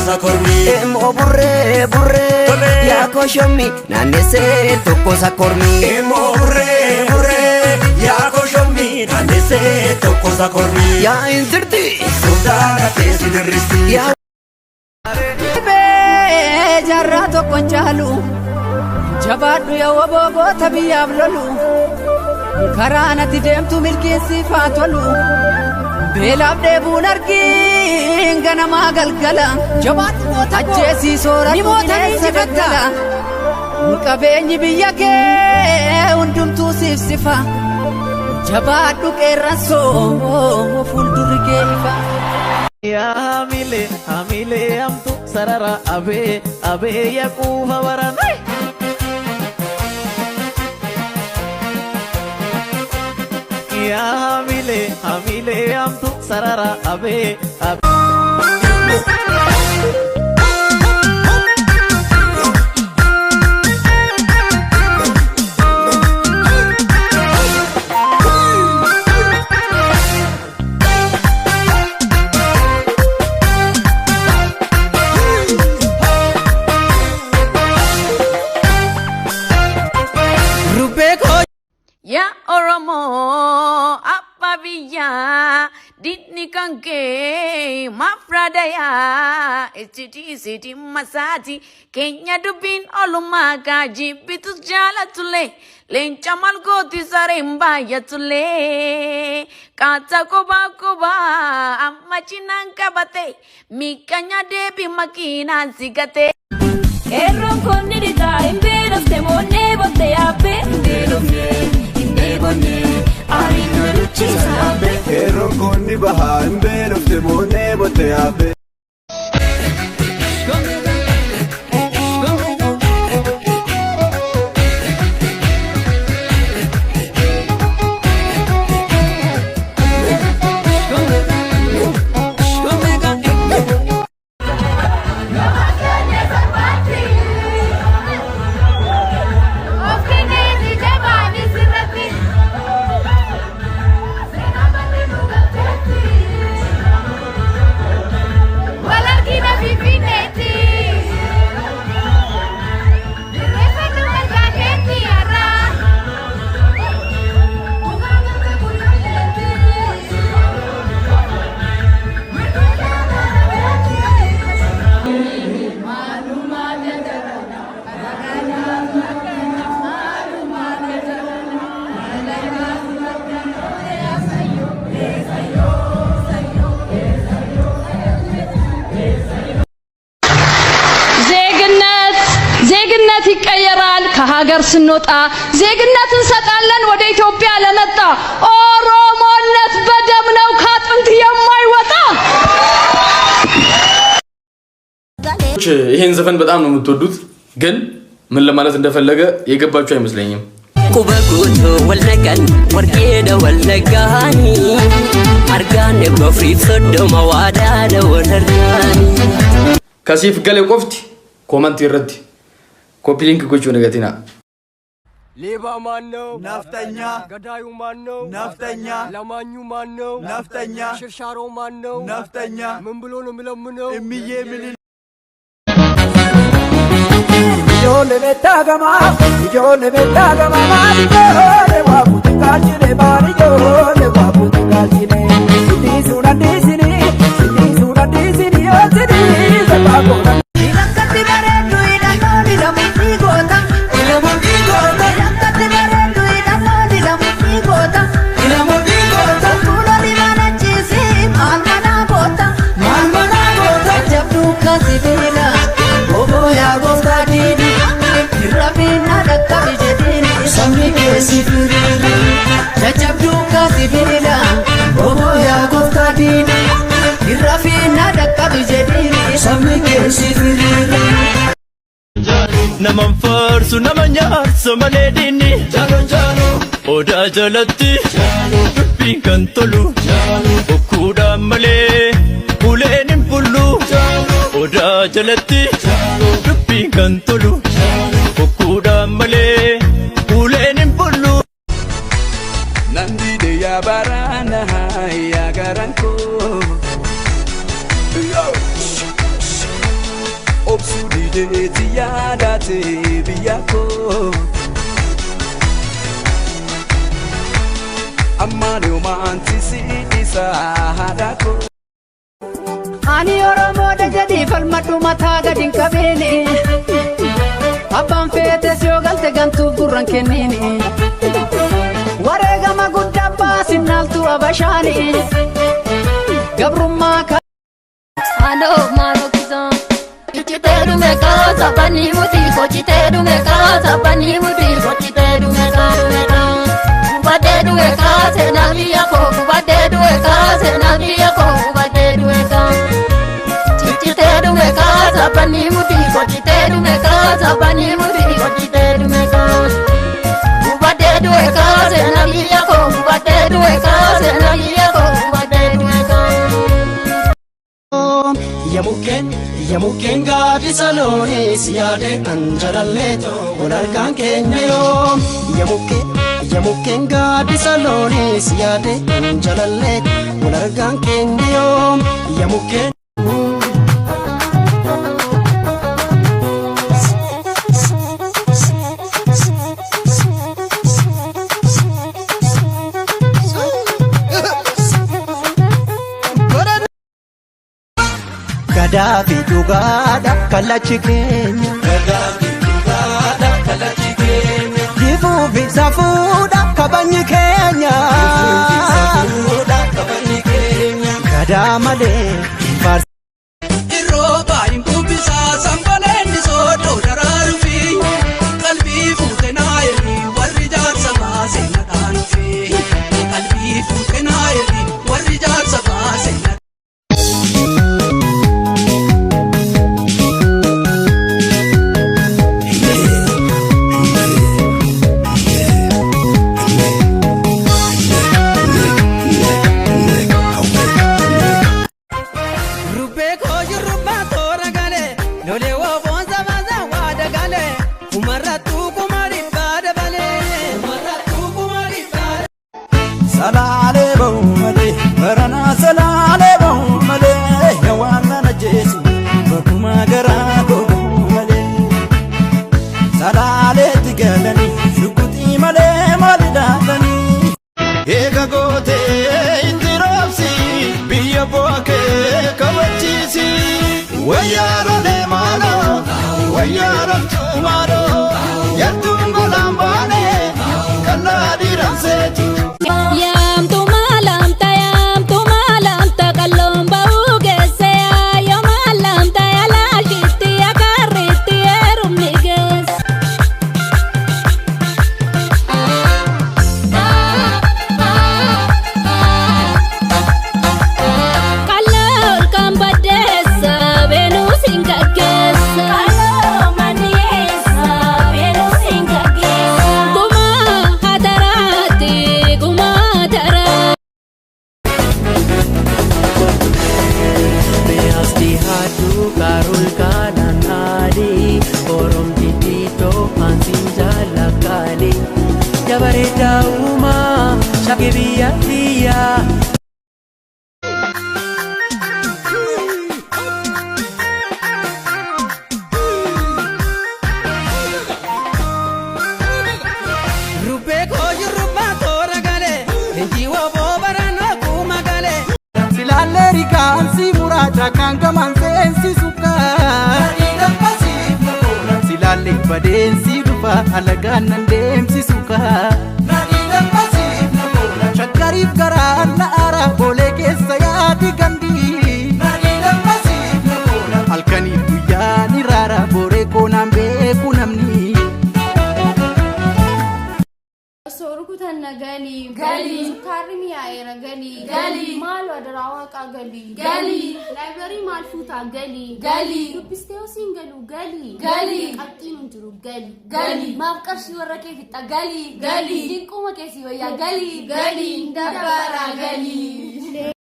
tokko sakormi. Immoo burree burree Tolee. yaa koshommi naannessee tokko sakormi. Immoo burree burree yaa koshommi naannessee tokko sakormi. Yaa inzirti Sultaana teessi dirristi. yaa. Bee jaarraa tokko hin caalu, jabaadhu yaa woboo goota biyyaaf lolu, karaa natti deemtu milkiinsiif haa tolu, beelaaf dheebuun argiin ganamaa galgala, Jabaadhu goota koo. Ajjeesii soora Ni moota, ni injifatta. Qabeenyi biyya kee hundumtuu siif sifa, jabaadhu qeerransoo, fuuldurri kee ifa. Yaa hamilee hamilee hamtu sarara abee abee yaa quufa baran. Yaa hamilee hamilee hamtu sarara abee abee. Rubbee koo. Yaa Oromoo abbaa biyyaa, dinni kan kee maaf raadayaa iccitii sitii masaati keenya dubbiin olumaa kaa jibbitus jaalatullee leenca malgooti sareen baay'atullee qaata kophaa kophaa amma cinaan qabate miiqanya deebi makiinaan si gate. Qeerroon kun ni dhitaa hin beelofte moonnee botte yaabbee hin beelofne hin dheebonne aariin nu duchisa yaabbee. Qeerroon kun ni bahaa hin beelofte moonnee botte yaabbe. Of kenneeti jabaanis irratti. Seenaan barree nu galteetti. Wal argina Finfinneetti. Irreeffadhu malkaa keetti har'a. Dhugaa galma gullalleetti. Mirga jaalala beetti. ዜግነት ዜግነት ይቀየራል። ከሀገር ስንወጣ ዜግነት እንሰጣለን ወደ ኢትዮጵያ ለመጣ። ኦሮሞነት በደም ነው ከአጥንት የማይወጣ። ይሄን ዘፈን በጣም ነው የምትወዱት፣ ግን ምን ለማለት እንደፈለገ የገባችሁ አይመስለኝም። Quba guutuu wal naqan warqeedha wal naqaanii argaan 130 waadaadha wal argaanii. Kasiif gale qofti comment irratti copy link gochuu nagatina. ሌባ ማን ነው? ነፍጠኛ። ገዳዩ ማን ነው? ነፍጠኛ። ለማኙ ማን ነው? ነፍጠኛ። ሽርሻሮ ማን ነው? ነፍጠኛ። ምን ብሎ ነው የሚለምነው? እምዬ ምኒልክ። Ijoollee beektaa gamaa, ijoollee beektaa gamaa, maali ijoollee waa buuti kaalchine, maali ijoollee waa buuti kaalchine. Sitii suudhaan dhiisini, sitii suudhaan dhiisini, yoo sitii sabaa goona. Lakkatti bareeddu hidhannoo dilamu ni goota. Ilamu ni goota. Lakkatti bareeddu hidhannoo dilamu ni goota. Ilamu ni goota. Fuula limaanachiisi maal manaa goota. Maal manaa goota. Jabduu kasi beela oboo yaa gooftaa diini. Irra dhaqqabi jedhiini Sabni keessi firiiri. Jajjabduu kasi beela Oboo yaa gooftaa diini. Irra dhaqqabi jedhiini Sabni keessi firiiri. Naman faarsu nama nyaarsa malee diinni. Odaa jalatti dubbiin kan tolu bokkuudhaan malee uleen hin bullu. Odaa jalatti dubbiin kan tolu bokkuudhaan malee uleen hin bullu. Nan dide yaa baraana yaa garan koo. Obsuu dideeti yaadate biyya koo. Ammaan yoomaanti si isa haadha koo. Ani Oromoodha jedhii falmadhu mataa gadi hin qabiini. Abbaan feetes yoo galte gantuuf gurra hin kenniini. Wareegama guddaa baasinnaaltu abashaani. Gabrummaa ka. Anoo maaloo kisaa. Ichitee dhume kaa sabani muti kochitee dhume kaa sabani muti kochitee dhume kaa dhume kaa. Gubadee dhume kaa seenaa biyya koo gubadee dhume kaa seenaa biyya koo gubadee dhume kaa. Cichitee dhume kaa sabani muti kochitee dhume kaa sabani muti kochitee dhume kaa. Gubadee dhume kaa seenaa biyya koo gubadee dhume kaa seenaa biyya koo gubadee dhume kaa. Yamukkeen gaaddisa loonii si yaade kan jalalleetoo wal harkaan keenya yoom. Yamukkeen gaaddisa loonii si yaade kan jalalleetoo wal harkaan keenya yoom. Yamukkeen. Gadaafi dhugaadha kallachi keenya. Jifuufi safuudha kabajni keenya. Gadaa malee hin faarsi. Irrooba hin kubbisaa sanbaleen soodoo daraaruufi qalbii fuute naa ergi warri jaarsa baasee na dhaanuufi qalbii fuute naa ergi warri jaarsa baasee na. Rubbee koo shurrubbaa toora galee lolee woofoon sabaasaa waa dagalee kumarrattuu kuma dhibbaa dabalee. Kumarrattuu kuma dhibbaa. Salaalee ba'u malee baranaa salaalee ba'u malee waan na ajjeesu bakkuma garaa koo ba'u malee. Salaaleetti galanii shukutii malee maali dhaabanii. Eega gootee itti roobsi biyya bu'aa kabachiisi. Wayyaa lolee maaloo wayyaa loltuu maaloo yartuun golaan baane kallaa dhiiramseetu. Yaamtu maalamta yaamtu maalamta qalloon ba'uu geesse yoo maalamta yalaashitti akarriitti heerumni geesse. Qal'oo olkaan baddeessa beenuu siin gaggeessa. Qal'oo manniyeessa beenuu siin gaggeessa. Gumaa hataraati gumaa hataraa. Measti haadhu kaarul kaanaan haadhi oromti tiitoo ansiin jaalakkaali jabareedaa uumaa shakkii biyya biyyaa. Rubbee koo shurrubbaa toora galee leenjii woofoo barannoo kuma galee. Silaallee rikaan si muraacha kan gamaan seensi sukkaa. Silaallee badeensi dhufa alagaan nan deemsisu kaa. Shakkariif garaan na aara boolee keessa yaadi gandi. Halkaniif guyyaa ni raara booree koonaan beeku namni. Osoo rukutan na galii. Galii. Sukkaarri mi'aayeera galii. Galii. Maaloo adaraa waaqaa galii. Galii. Laayibrarii maal fuutaa galii. Galii. Dubbistee osoo hin galu galii. Galii. Qabxiin hin jiru galii. Galii. Maaf qarshii warra kee fixxa galii. Galii. Dinquma kee si wayyaa galii. Galii. Dabbaraa galii.